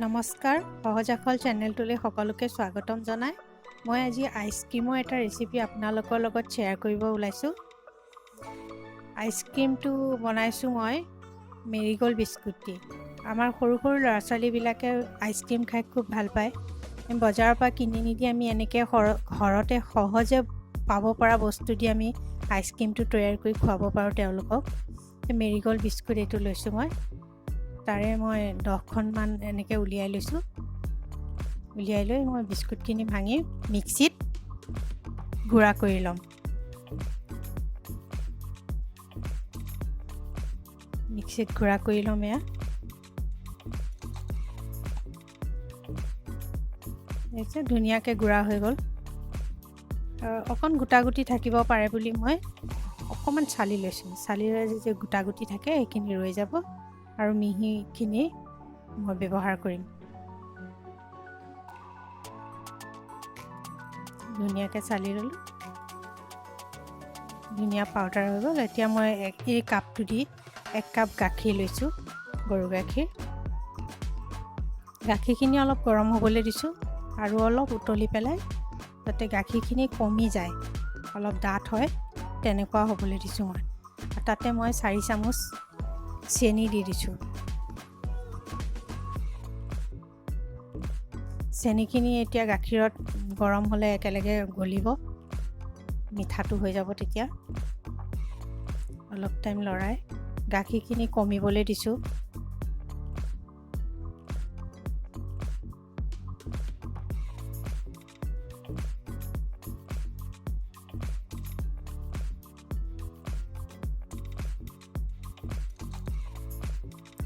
নমস্কাৰ, সহজ আখল চেনেলটোলৈ সকলোকে স্বাগতম জনাই মই আজি আইচক্ৰীমৰ এটা ৰেচিপি আপোনালোকৰ লগত শ্বেয়াৰ কৰিব ওলাইছোঁ। আইচক্ৰীমটো বনাইছোঁ মই মেৰিগ'ল্ড বিস্কুট দি। আমাৰ সৰু সৰু ল'ৰা ছোৱালীবিলাকে আইচক্ৰীম খাই খুব ভাল পায়। বজাৰৰ পৰা কিনি নিদি আমি এনেকৈ ঘৰতে সহজে পাব পৰা বস্তু দি আমি আইচক্ৰীমটো তৈয়াৰ কৰি খুৱাব পাৰোঁ তেওঁলোকক। মেৰিগ'ল্ড বিস্কুট এইটো লৈছোঁ মই, তাৰে মই 10খনমান এনেকৈ উলিয়াই লৈছোঁ। উলিয়াই লৈ মই বিস্কুটখিনি ভাঙি মিক্সিত গুড়া কৰি ল'ম। মিক্সিত গুড়া কৰি ল'ম। এয়া দেখিছে, ধুনীয়াকৈ গুড়া হৈ গ'ল। অকণ গোটা গুটি থাকিব পাৰে বুলি মই অকণমান চালি লৈছোঁ। চালি লৈ যে গোটা গুটি থাকে সেইখিনি ৰৈ যাব আৰু মিহিখিনি মই ব্যৱহাৰ কৰিম। ধুনীয়াকৈ চালি ল'লোঁ, ধুনীয়া পাউডাৰ হৈ গ'ল। এতিয়া মই এই কাপটো দি 1 কাপ গাখীৰ লৈছোঁ, গৰু গাখীৰ। গাখীৰখিনি অলপ গৰম হ'বলৈ দিছোঁ আৰু অলপ উতলি পেলাই যাতে গাখীৰখিনি কমি যায়, অলপ ডাঠ হয় তেনেকুৱা হ'বলৈ দিছোঁ মই। তাতে মই 4 চামুচ চেনি দি দিছোঁ। চেনিখিনি এতিয়া গাখীৰত গৰম হ'লে একেলগে গলিব, মিঠাটো হৈ যাব তেতিয়া। অলপ টাইম লৰাই গাখীৰখিনি কমিবলৈ দিছোঁ।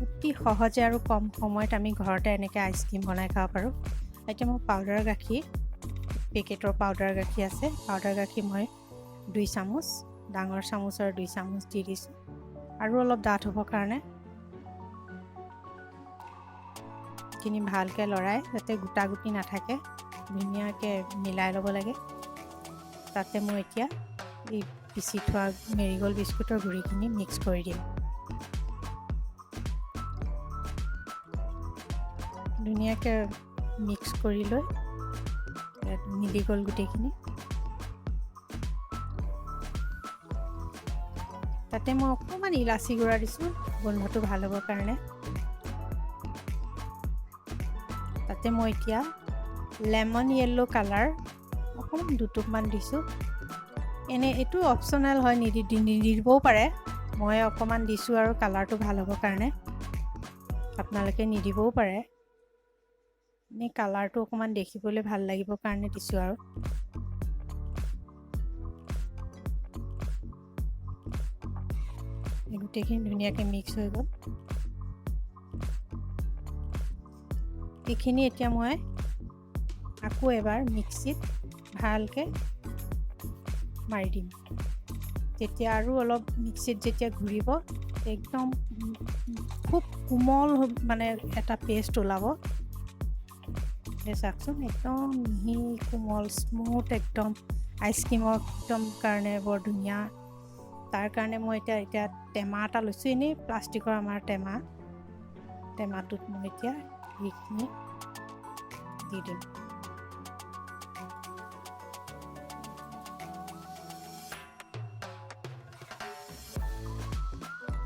অতি সহজে আৰু কম সময়ত আমি ঘৰতে এনেকৈ আইচক্ৰীম বনাই খাব পাৰোঁ। এতিয়া মই পাউডাৰ গাখীৰ, পেকেটৰ পাউডাৰ গাখীৰ আছে, পাউডাৰ গাখীৰ মই 2 চামুচ, ডাঙৰ চামুচৰ 2 চামুচ দি দিছোঁ, আৰু অলপ ডাঠ হ'বৰ কাৰণে। এইখিনি ভালকৈ লৰাই যাতে গোটা গুটি নাথাকে ধুনীয়াকৈ মিলাই ল'ব লাগে। তাতে মই এতিয়া এই পিচি থোৱা মেৰিগ'ল্ড বিস্কুটৰ গুড়িখিনি মিক্স কৰি দিম। ধুনীয়াকৈ মিক্স কৰি লৈ ইয়াত মিলি গ'ল গোটেইখিনি। তাতে মই অকণমান ইলাচি গুড়া দিছোঁ, গোন্ধটো ভাল হ'বৰ কাৰণে। তাতে মই এতিয়া লেমন য়েল্ল' কালাৰ অকণমান দুটোপমান দিছোঁ। এনেই এইটো অপশ্যনেল হয়, নিদিবও পাৰে। মই অকণমান দিছোঁ আৰু কালাৰটো ভাল হ'বৰ কাৰণে, আপোনালোকে নিদিবও পাৰে। এনেই কালাৰটো অকণমান দেখিবলৈ ভাল লাগিবৰ কাৰণে দিছোঁ আৰু। গোটেইখিনি ধুনীয়াকৈ মিক্স হৈ গ'ল। এইখিনি এতিয়া মই আকৌ এবাৰ মিক্সিত ভালকৈ মাৰি দিম। তেতিয়া আৰু অলপ মিক্সিত যেতিয়া ঘূৰিব একদম খুব কোমল মানে এটা পেষ্ট ওলাব। চাওকচোন, একদম মিহি কোমল স্মুথ, একদম আইচক্ৰীমৰ একদম কাৰণে বৰ ধুনীয়া। তাৰ কাৰণে মই এতিয়া টেমা এটা লৈছোঁ, এনেই প্লাষ্টিকৰ আমাৰ টেমা। টেমাটোত মই এতিয়া সেইখিনি দি দিম।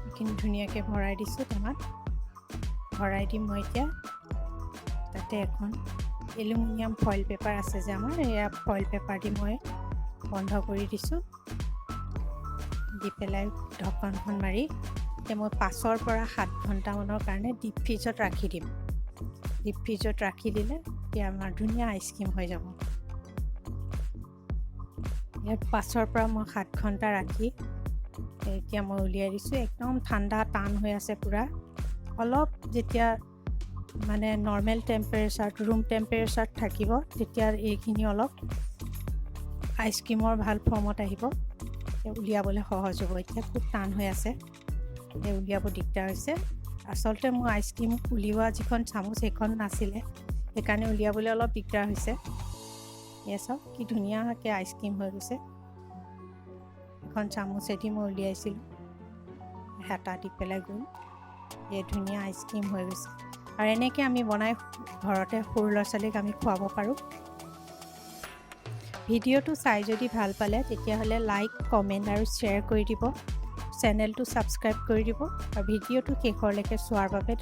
এইখিনি ধুনীয়াকৈ ভৰাই দিছোঁ টেমাত। ভৰাই দি মই এতিয়া তাতে এখন এলুমিনিয়াম ফইল পেপাৰ আছে যে আমাৰ, এয়া ফইল পেপাৰ দি মই বন্ধ কৰি দিছোঁ। দি পেলাই ঢকনখন মাৰি এতিয়া মই 5ৰ পৰা 7 ঘণ্টামানৰ কাৰণে ডিপ ফ্ৰিজত ৰাখি দিম। ডিপ ফ্ৰিজত ৰাখি দিলে এতিয়া আমাৰ ধুনীয়া আইচক্ৰীম হৈ যাব। ইয়াত 5ৰ পৰা মই 7 ঘণ্টা ৰাখি এতিয়া মই উলিয়াই দিছোঁ। একদম ঠাণ্ডা টান হৈ আছে পূৰা। অলপ যেতিয়া মানে নৰ্মেল টেম্পাৰেচাৰত, ৰুম টেম্পাৰেচাৰত থাকিব, তেতিয়া এইখিনি অলপ আইচক্ৰীমৰ ভাল ফৰ্মত আহিব, উলিয়াবলৈ সহজ হ'ব। এতিয়া খুব টান হৈ আছে, এতিয়া উলিয়াব দিগদাৰ হৈছে। আচলতে মোৰ আইচক্ৰীম উলিওৱা যিখন চামুচ সেইখন নাছিলে, সেইকাৰণে উলিয়াবলৈ অলপ দিগদাৰ হৈছে। এয়া চাওক কি ধুনীয়াকৈ আইচক্ৰীম হৈ গৈছে। এখন চামুচেদি মই উলিয়াইছিলোঁ, হেতা দি পেলাই গ'ল। এই ধুনীয়া আইচক্ৰীম হৈ গৈছে। আৰু এনেকৈ আমি বনাই ঘৰতে সৰু ল'ৰা ছোৱালীক আমি খুৱাব পাৰোঁ। ভিডিঅ'টো চাই যদি ভাল পালে, তেতিয়াহ'লে লাইক, কমেণ্ট আৰু শ্বেয়াৰ কৰি দিব, চেনেলটো ছাবস্ক্ৰাইব কৰি দিব আৰু ভিডিঅ'টো শেষৰলৈকে চোৱাৰ বাবে ধন্যবাদ।